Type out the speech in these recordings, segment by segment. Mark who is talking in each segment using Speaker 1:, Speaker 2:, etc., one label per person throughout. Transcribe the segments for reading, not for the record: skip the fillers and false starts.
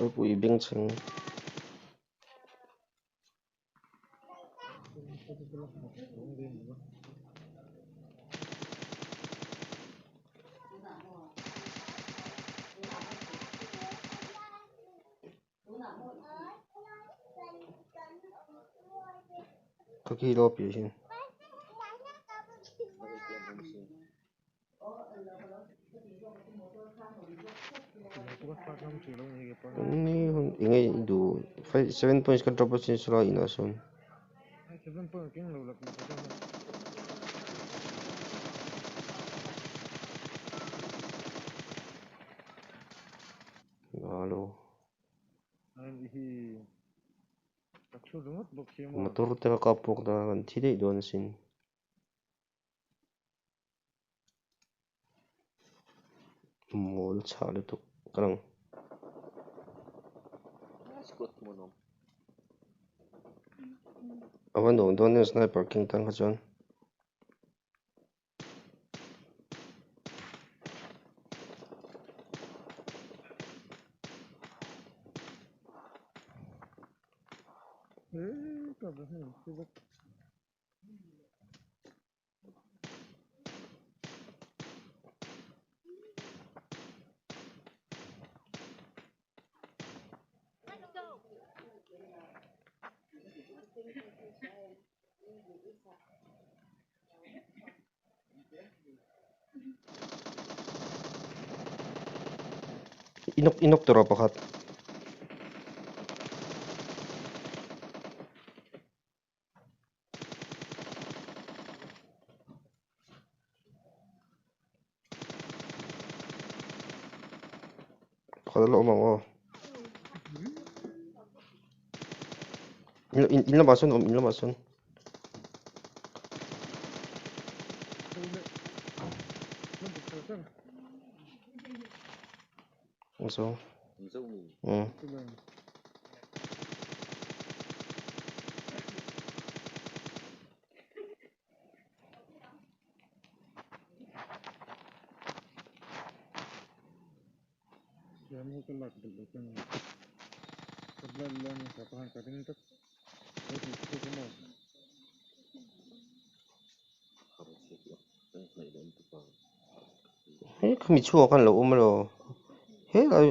Speaker 1: Ropui bengchheng. Ka khi lo pi hin. Ni hun enge i duh 7 points ka drop asin sawlai inah sawn. Alo. Motor te ka kap bawk ta kan thi daih dawn asin. Mawl chhah lutuk ka lang. A va nuam dawn em sniper king tan kha chuan. Inok inok tawh rawh pakhat. Pakhat a la awm ang aw. In in lamah sawn awm in lamah sawn. Zo. Um. He khami chhuak khan lo awm alo he lai.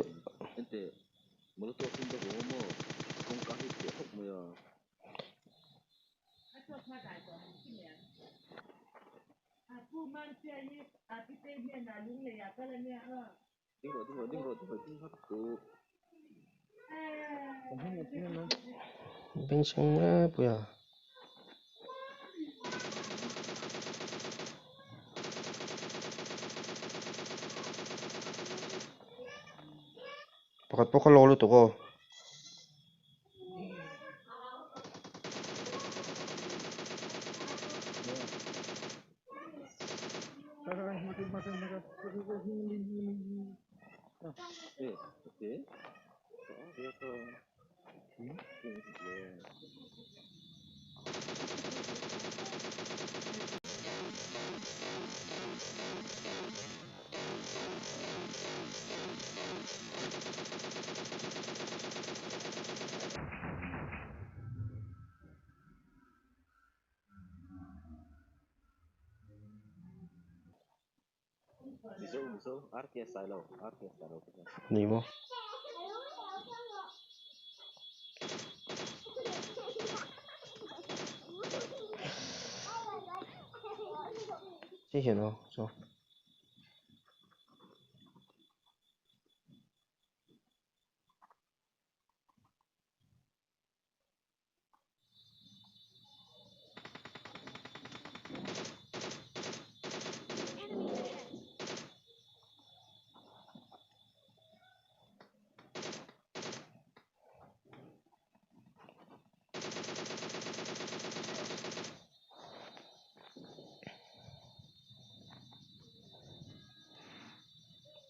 Speaker 1: Bengchheng mai pui a. Pakhat pawh kha lo lutuk aw. Ni maw?谢谢喽，走。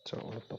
Speaker 1: Chauh lutuk.